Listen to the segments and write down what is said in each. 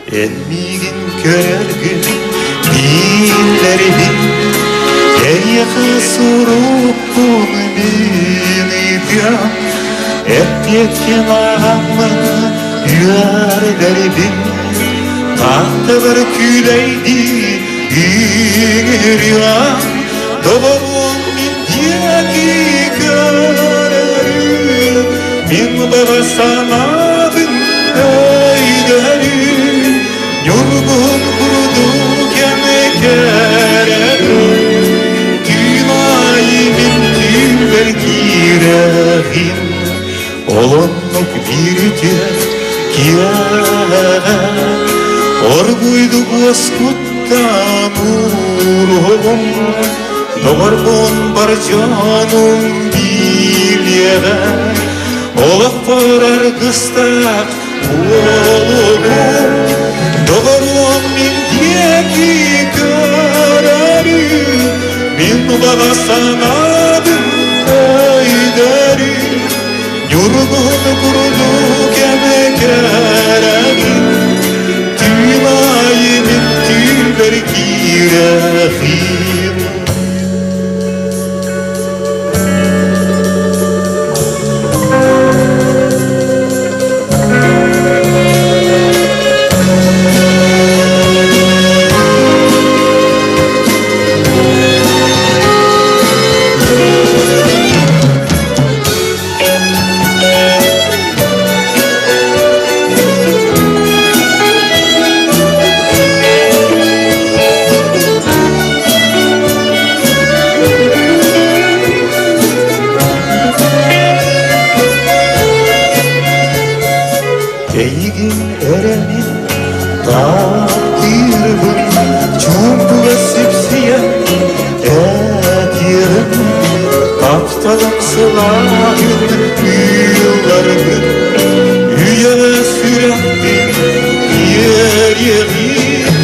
Эн миигин көрөргүн биллэрбин, Эйиэхэ сурукпун мин ыытыам, Эппиэккин ааҕаммын үөрдэрбин, Тааттабар күүлэйдии ыҥырыам, Доҕоруом мин диэки көрөрүм, Мин баҕа санаабын өйдөрүм, Ньургуһун курдук кэми кэрэрим, Түүн аайы мин түүлбэр киирэҕин, Ол оннук биир үтүө киэһэ Оргуйдук уоскуттан ууруһум, Доҕорбун бар дьонум билиэҕэ, Олохпор аргыстаах уолугум, Доҕоруом мин диэки көрөрүм, Мин баҕа санаабын өйдөрүм, Ньургун курдук эмэ кэрэбин, Түүн аайы мин түүлбэр киирэхин. Эйигин эрэмин таптыырбын чуумпуга сипсийэн этиэҕим Тапталым сылааһын ыылларбын үйэҕэ сүрэхпин иэриэҕим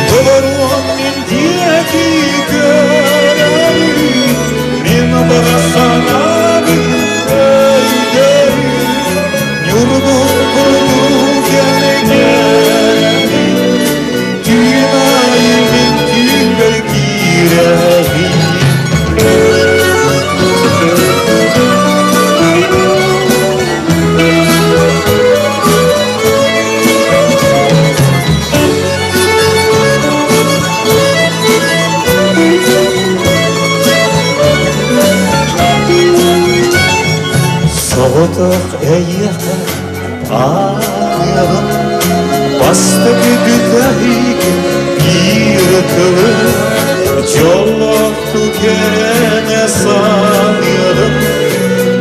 Толоруом мин диэки көрөрүм мин баҕа санаабын өйдөрүм Ньургун курдук кэрэбин түүн аайы мин түүлбэр киирэбин. Соҕотох эйиэхэ ааныаҕым бастакы бүтэһик биир тылы дьоллоохтук эрэнэ саныаҕым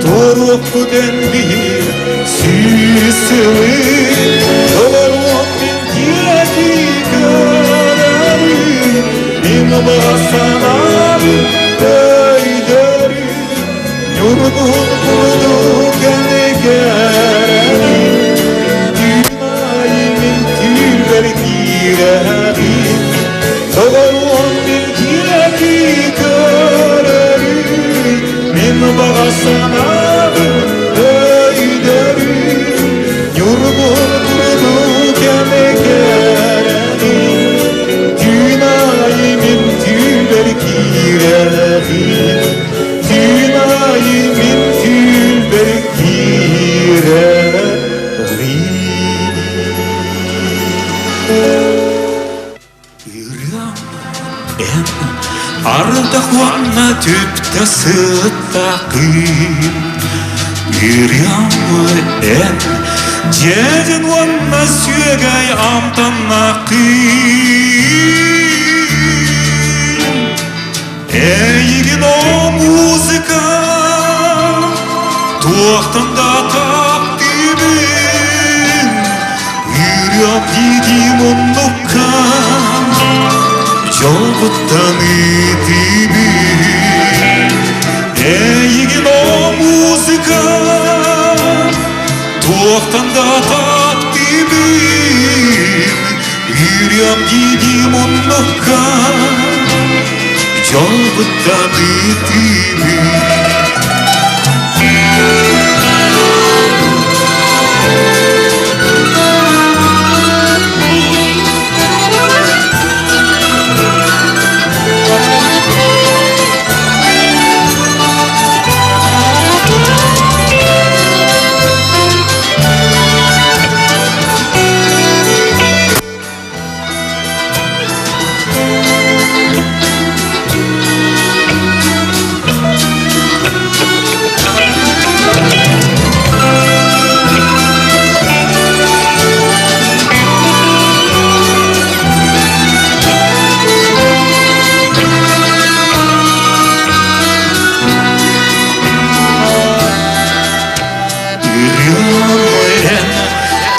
туоруохпут эн биир сүүс сылы толоруох мин диэки көрөрүм мин баҕа санаабын өйдөрүм Ньургуһун курдук кэрэбин, түүн аайы мин түүлбэр киирэбин. Доҕоруом мин диэки көрөрүн, мин баҕа санаабын өйдөрүн. Ньургуһун курдук кэрэбин, түүн аайы мин түүлбэр киирэбин. Түүн аайы мин түүлбэр киирэҕин. Ырыам эн ардах уонна түптэ сыттаахын. Ырыам эн дьэдьэн уонна сүөгэй амтаннаахын. Эйигин о музыка туохтан да таптыыбын Ырыам дии муннукка дьолбуттан ытыыбын Эйигин о музыка туохтан да таптыыбын Ырыам дии муннукка дьолбуттан ытыыбын.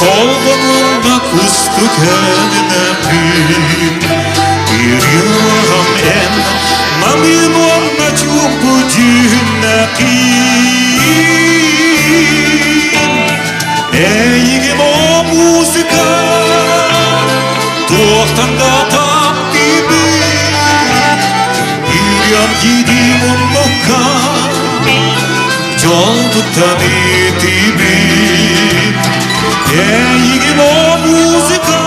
Толгонунда кустук өнүнэпин Ырыам эн намыын уонна чуумпу дьүһүннэхин Эйигин о музыка туохтан да таптыыбын Ырыам дии муннукка дьол туттан итибин Эйигин о музыка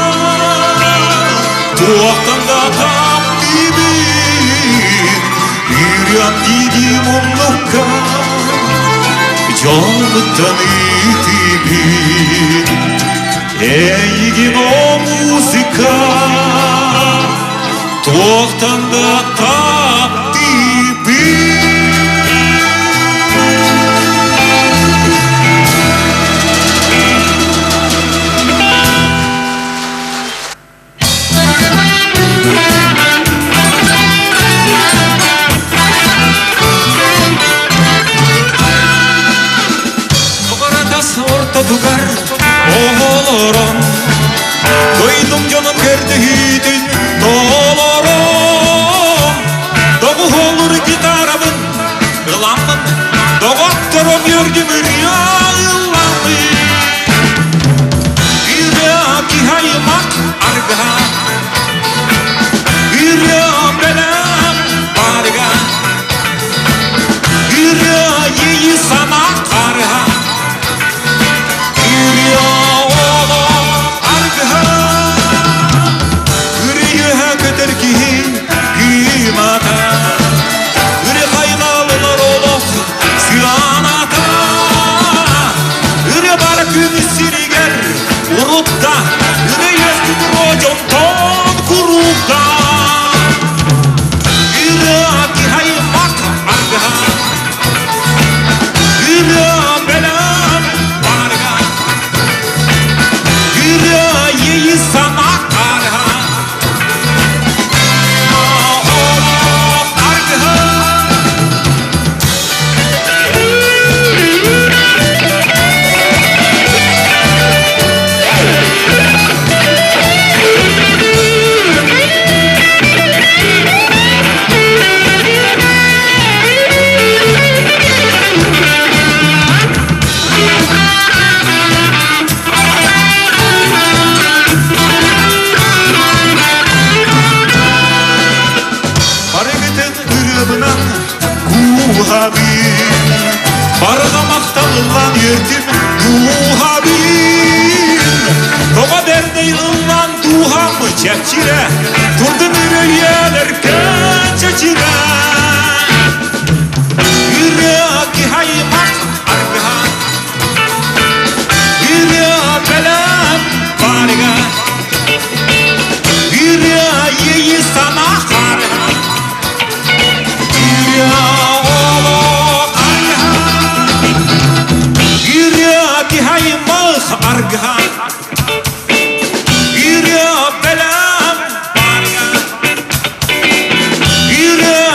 туохтан да таптыыбын Ырыам дии муннукка дьол туттан итибин Эйигин о музыка туохтан да таптыыбын. Тоҕоратас ортотугар оҕолорон дойдум дьонун көрдөһүүтүн толорон доҕуһуолур гитарабын ыламмын доҕотторум үөрдүм ырыа ылламмын ырыа киһи аймах аргыһа ырыа бэлэм барыга ырыа иэйии санаа харыһа ырыа олох аргыһа ырыа көтөр киһи кыымата ырыа хайҕалынар олох сыаната ырыа бар күн сиригэр урутта ырыа үөскүтүр дьонтон куруука ырыа киһи аймах аргыһа ырыа бэлэм барыга ырыа иэйии санаа арыһа олох аргыһа. Барыгытын ырыабынан кууһабын, барҕа махталыллан үөрдүм дууһабын. Тоҕо бэрдэй ыллаан дууһам чэпчирэ, турдун үрүйэлэргэ чэчирэ. Ырыа киһи аймах аргыһа, ырыа бэлэм барыга, ырыа иэйии санаа харыһа, ырыа олох аргыһа, ырыа киһи аймах аргыһа, ырыа бэлэм барыга, ырыа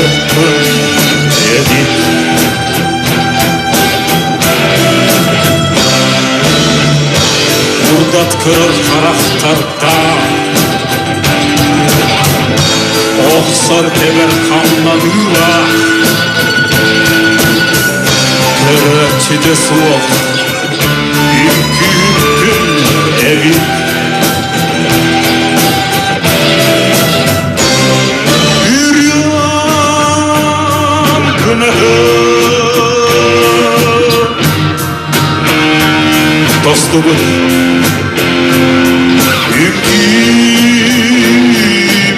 Кыһыныппын эбит. Курдат көрөр харахтардаах, охсор тэбэр хамнаныылаах, көрөөччүтэ суох үҥкүүппүн эбит. Үрүөн кынаһы тостубут үҥкүү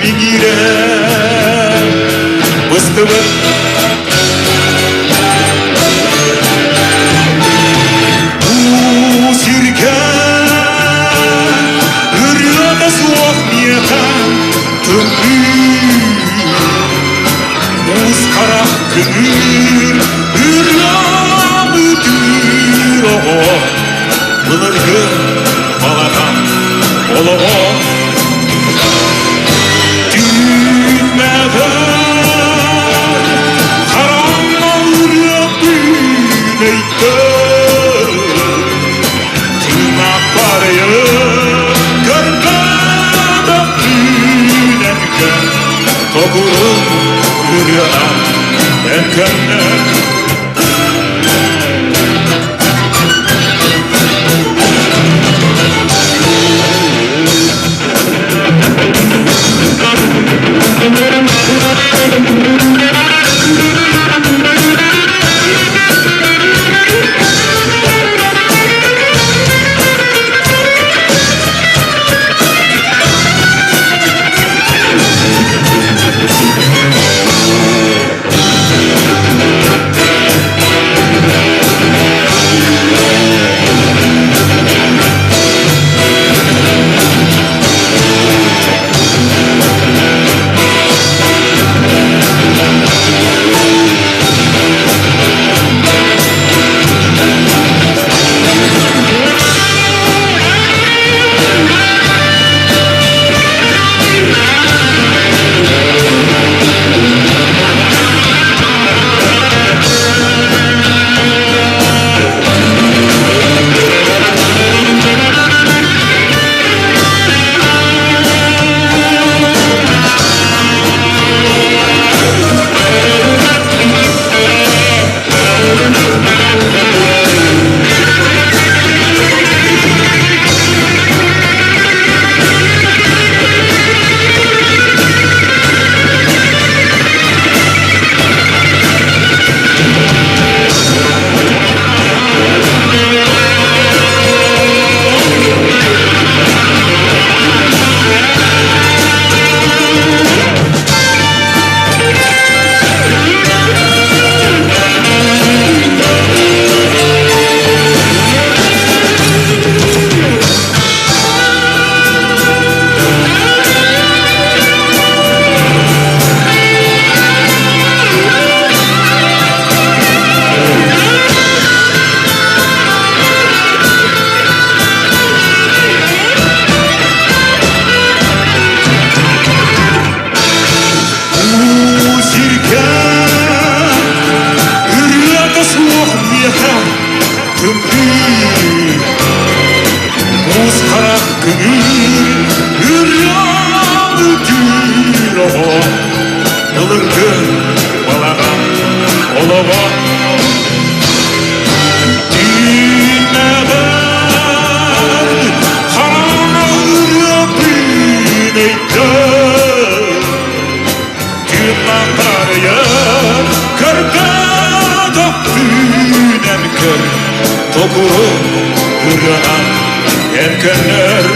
миҥирэ быстыбыт. Бу сиргэ ырыата суох миэхэ тымныы, муус харах көҥүл ырыам ытыыр оҕо былыргы балаҕан олоҕо түүнмэҕэр хараҥа ырыа өйдөр тыынаппарыйы көрбөтөх түүнэнкэ тобурун ырыанан эркэннэр. Уу сиргэ ырыата суох миэхэ тымныы, муус харах көҥүл ырыаны түүр оҕо былыргы балаҕан олоҕо түүннэҕэр хараҥа ырыа өйдөр Тыыннахтарыйар көрбөтөх түүнэн көр токуру ырыанан эн көннөр.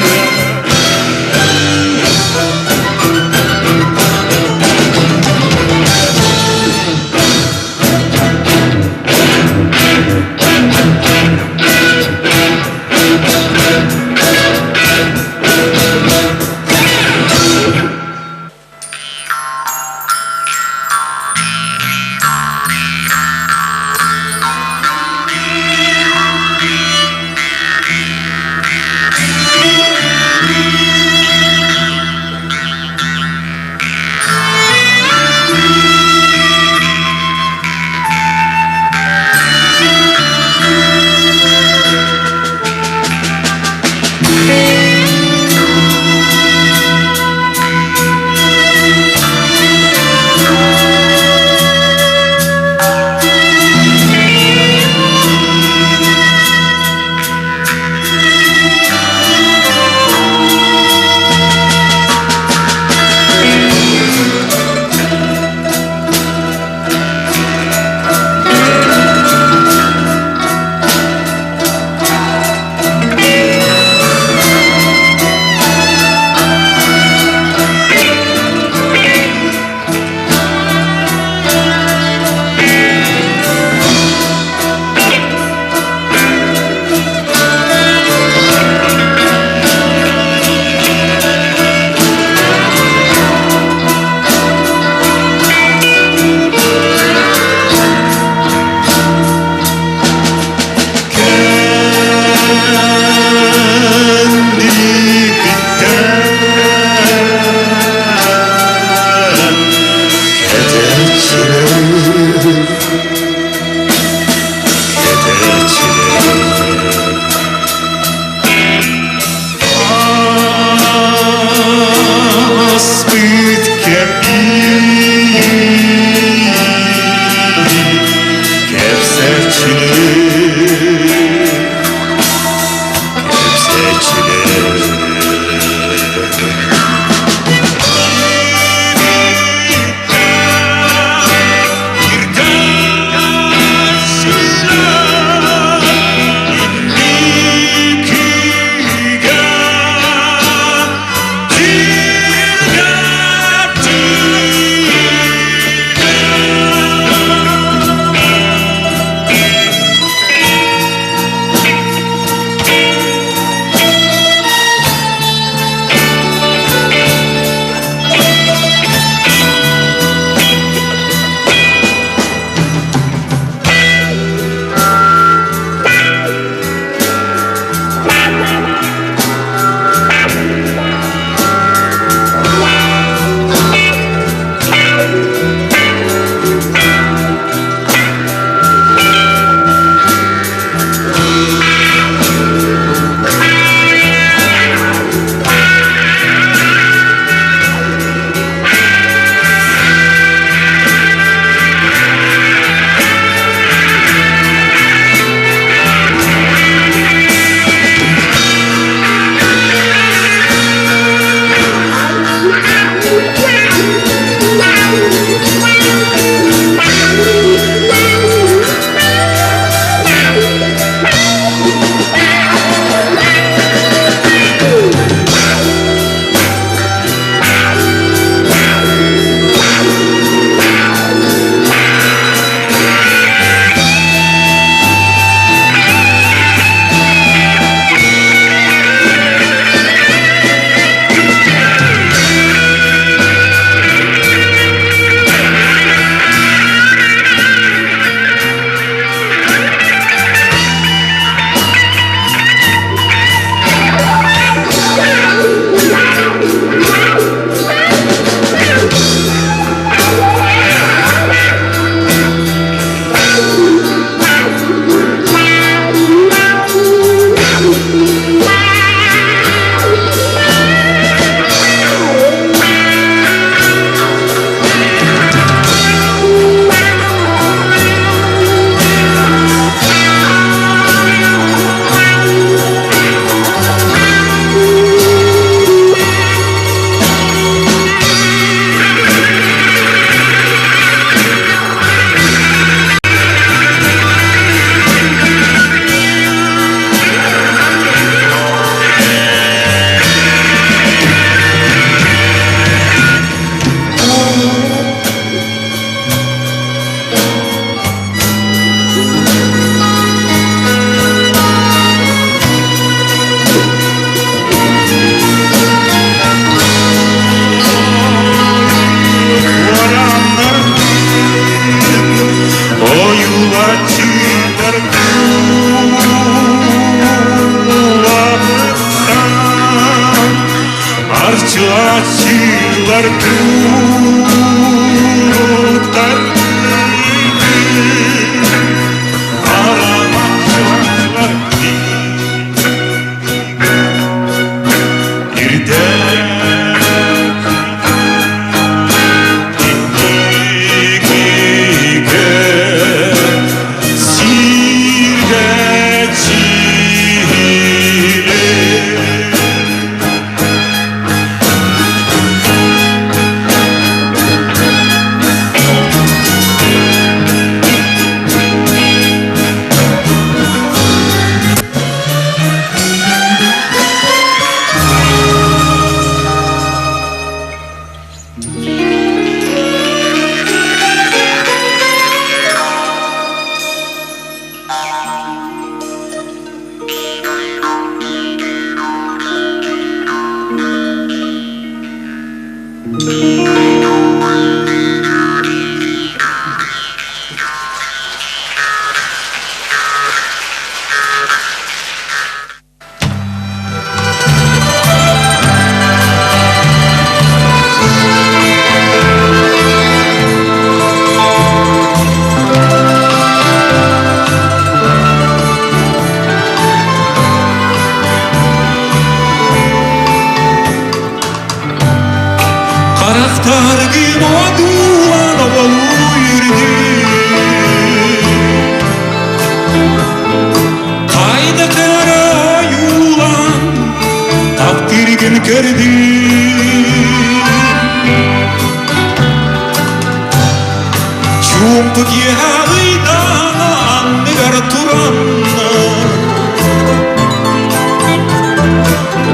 Чуумпу киэһэ ыйдаана анныгар тураннар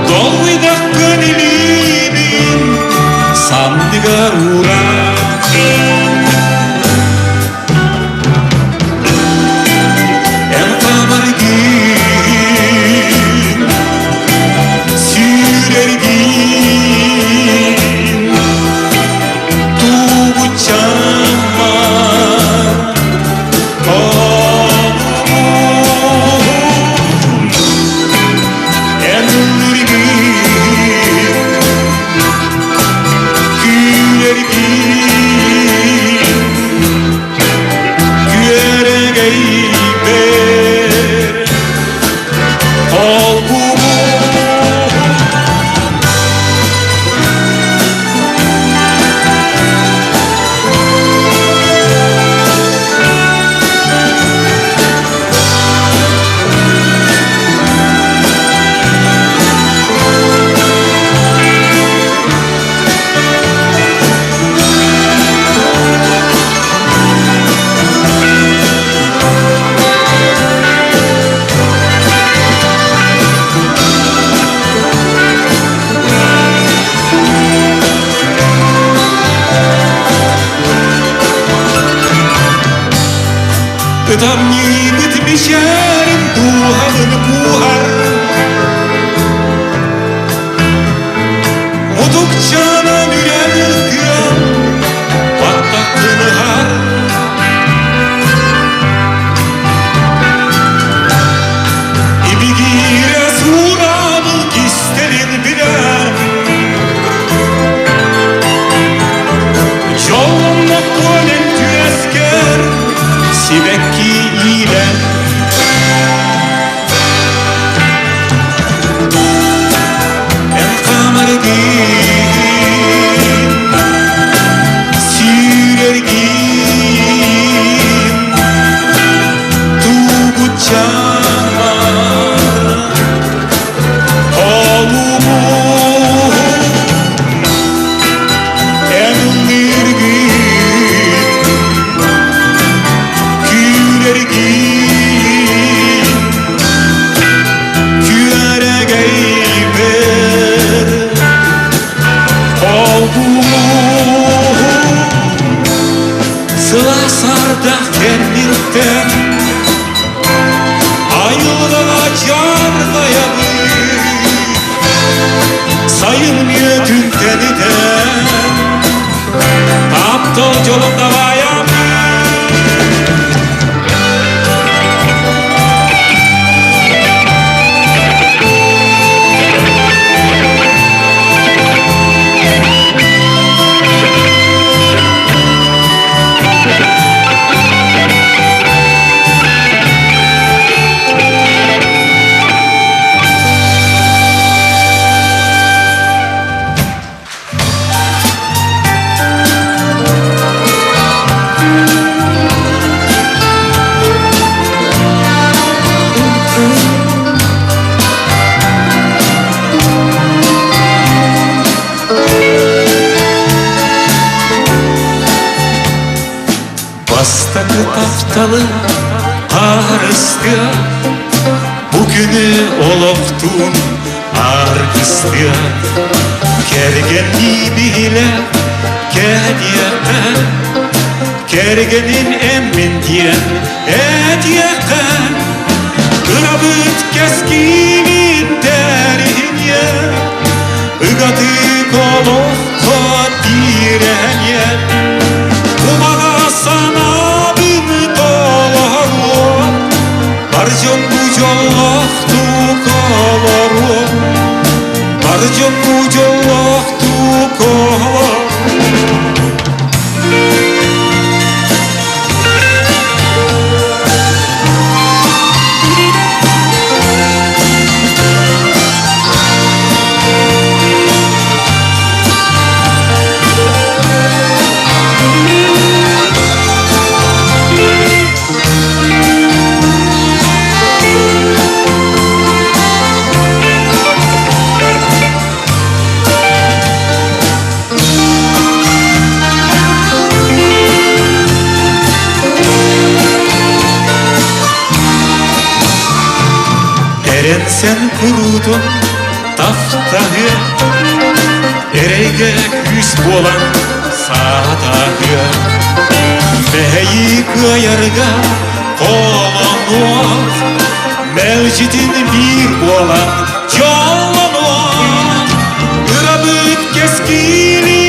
Доллуйдаххын илиибин санныгар ууран Эн хамаргын сүүрэргин Тугуччаммар Олугун Эн ыллыргын Күлэргин Күөрэгэйбэр Холбугун. Ытамньыыбыт мичээрин дууһабын кууһар Мутукчаанан үрэр тыам баттаххын ыһар Ибигиирэ суурабыл кистэлин билэр Дьоллонно куолен түөскэр сибэкки иилэн Эн хаамаргын сүүрэргин Тугутчаамар Олугун эн ыллыыргын Күүрэргин Күөрэгэйбэр Холбуу Сылаас ардах кэнниттэн Айылҕаҕа дьаарбайабыт Сайын мүөтүн тэнитэн Таптал дьолун дабайабыт. Бастакы тапталы хаарыстыа, бу күнү олохтуун аргыстыа. Кэргэннии биһилэ кэһэтиэххэ, кэргэнин эммин диэн этиэххэ. Кырабыт кэскилин тэриһиниэ, ыгатык олоххо тирэниэ. Кумаҕа санаабын толоруо, бар дьон бу дьоллоохтук олоруо, бар дьон бу дьоллоохтук олоруо. Эрэнсэн куруутун таптаһыа, Эрэйгэ күүс буолан саатаһыа. Мэһэйи кыайарга холонуох, Мэлдьитин биир буолан дьоллонуох. Ырабыт кэскили.